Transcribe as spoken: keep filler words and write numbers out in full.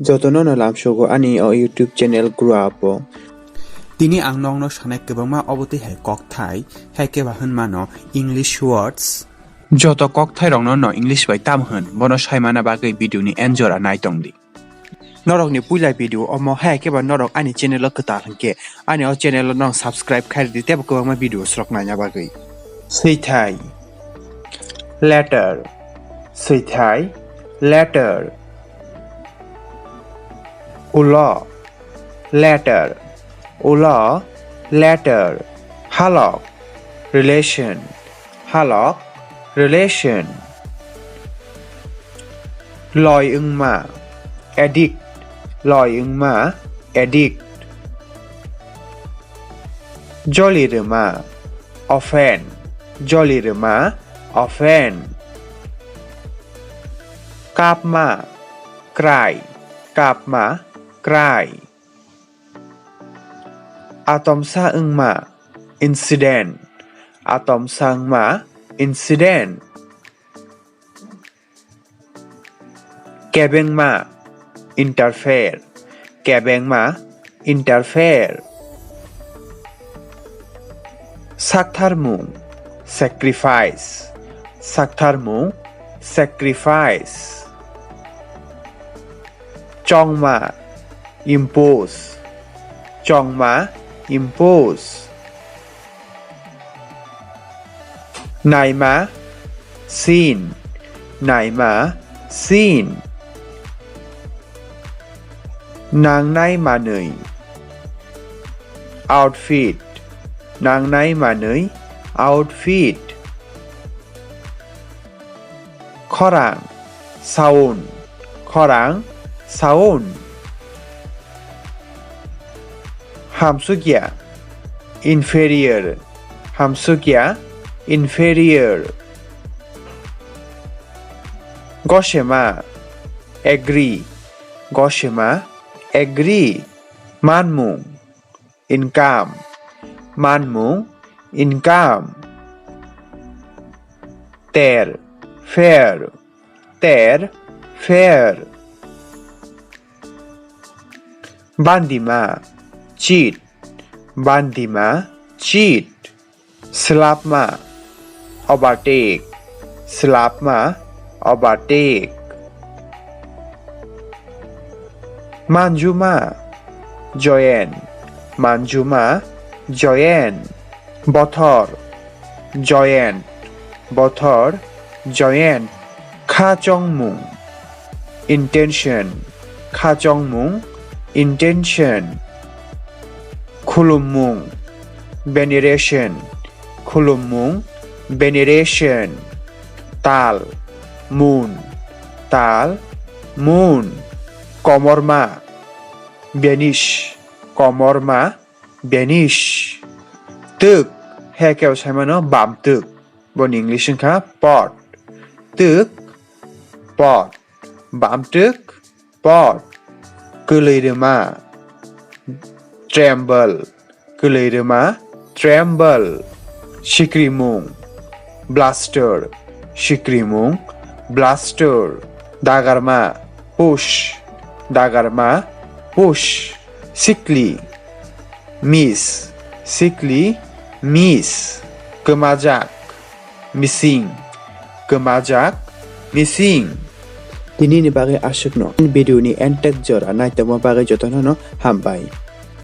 Jotono no lamsogo ani o YouTube channel grow up o. Tini ang nokno sanai kwbangma obo twi hai kokthai, hai khe ba hwnmano English words. Joto kokthai rokno no English bai tam hwn, bono saimana bagwi video ni end jora nai tong di. Norokni puila video omo, hai khe ba norok ani channel o kwtal hwnkhe ani o channel o nong subscribe khai rwdi teibo kwbangma video rok naina bagwi. Swithai, letter. Swithai, letter. Ulo, letter. Ulo, letter. Halok, relation. Halok, relation. Loi wngma, addict. Loi wngma, addict. Joli rwma, often. Joli rwma, often. Kapma, cry. Kapma, cry. Atomsa wngma, incident. Atomsa wngma, incident. Kebengma, interfere. Kebengma, interfere. Saktharmung, sacrifice. Saktharmung, sacrifice. Chongma, impose. Chongma, impose. Naima, seen. Naima, seen. Nangnai manwi, outfit. Nangnai manwi, outfit. Khorang, sound. Khorang, sound. Hamsukya, inferior. Hamsukya, inferior. Gosema, agree. Gosema, agree. Manmung, income. Manmung, income. Ter, fair. Ter, fair. Bandima, cheat. Bandima, cheat. Swlapma, overtake. Swlapma, overtake. Manjuma, join. Manjuma, join. Bothor, join. Bothor, join. Kha chongmung, intention. Kha chongmung, intention. Khulummung, veneration. Khulummung, veneration. Tal, moon. Tal, moon. Komorma, vanish. Komorma, vanish. Twk, hai khe saimano bam twk. Boni English wngkha pot. Twk, pot. Bam twk, pot. Kwlwi rwma, tremble. Kwlwi rwma, tremble. Sikrimung, bluster. Sikrimung, bluster. Dagarma, push. Dagarma, push. Sikli, miss. Sikli, miss. Kwmajak, missing. Kwmajak, missing. Tinini bagwi aswkno. Video ni end tak jora naitokma bagwi jotono no hambai.